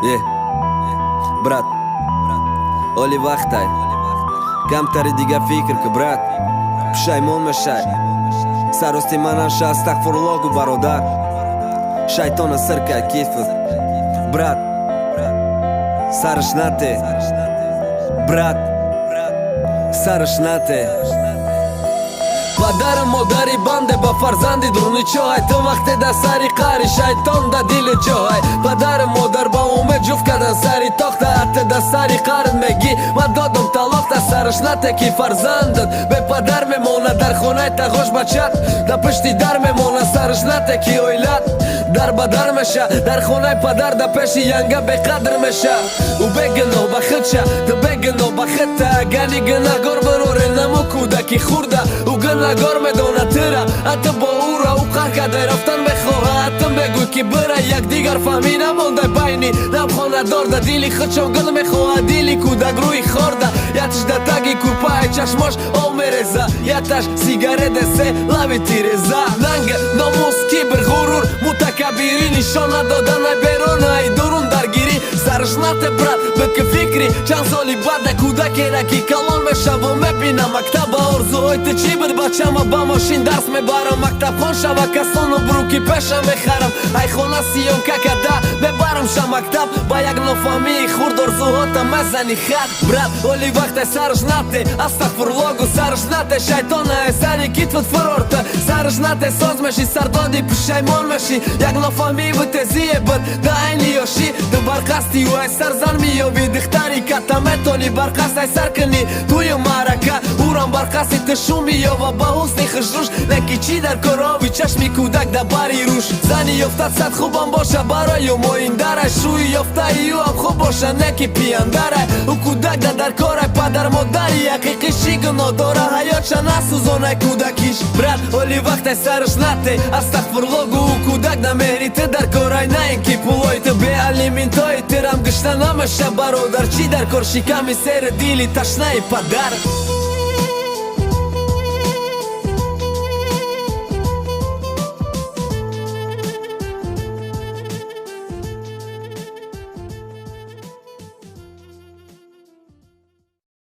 Е, брат, оли вақтай, камтари дига фикр ку, брат, пушаймон мешай. Сарости манаша, астағфирулло гу, бародар, шайтона сир кай кифт. Брат, сарш нате, брат, сарш нате. Падару модари банде ба фарзанди дуруни чоҳай. Ту вақте да сари қаҳри шайтон да дили ҷоҳай. Падару модар ба умед ҷуфт кардан сари тохта, ате да сари қарн мегӣ: «Ман додам талоқта». Сарш нате, ки фарзандат бепадар мемонад дар хонаи тағош, бачат да пишти дар мемонад. Сарш нате, ки оилат дар ба дар меша, дар хонаи падар да пеши янга беқадр меша. Ӯ бегуноҳ ба худша, ту бегуноҳ ба худта. Агани гунаҳгор бироре наму кӯдаки хурда, ӯ гунаҳгор медонад тира, ата бо ӯра ӯ қаҳр карда рафтан мехоҳад, ата мегӯй, ки бира. Якдигар фаҳмӣ намонда байни нам хонадор, да дили худшон гул мехоҳад. Дили кӯдак рӯи хорда, ятш да таги кӯрпаи чашмош об мереза, яташ сигарет се лаби тиреза. Нанг, номус, кибр, ғурур, мутакаббирӣ нишон надоданай берунай дурун даргирӣ. Сарш нате, брат, бики фикри чанд соли баъда кӯдакера, ки калон мешаву мебина мактаба. Орзуҳои ту чӣ буд? Бачама ба мошин дарс мебарам, мактабхон шава, касону бруки пеша мехарам, ай хона съёмка када мебарам ша мактаб. Ба як нофаҳмии хурд орзуҳота мезани хат. Брат, оли вақте, сарш нате, астағфирулло гу, сарш нате, шайтона ай сари китфут фурорта. Сарш нате, соз меши, сардоди пушаймон меши. Як нофаҳмӣ бутезие буд да айни ёшӣ. Ту барқасти ӯ ай сар зан меёбӣ, духтари ката метони барқаст ай сар кунӣ тую маърака, ӯрам барқасти ту шу меёва ба ҳусни хушрӯш. Леки чӣ дар корови чашми кӯдак да бари рӯш? Зани ёфтат сад хубам боша, барои моиндарай, шӯи ёфтаи ӯам хуб боша, не ки пияндарай. Ӯ кӯдак да дар корай падар модари ҳақиқӣ чӣ гуноҳ дора? Ҳаётша насӯзонай кӯдакиш. Брат, оли вақте, сарш нате, астағфирулло гу, ӯ кӯдак да меҳри ту дар корай, на ин ки пулои ту. Бе алиментои тирам гишта намеша, бародар. Чӣ дар кор шиками сери дили ташнаи падар?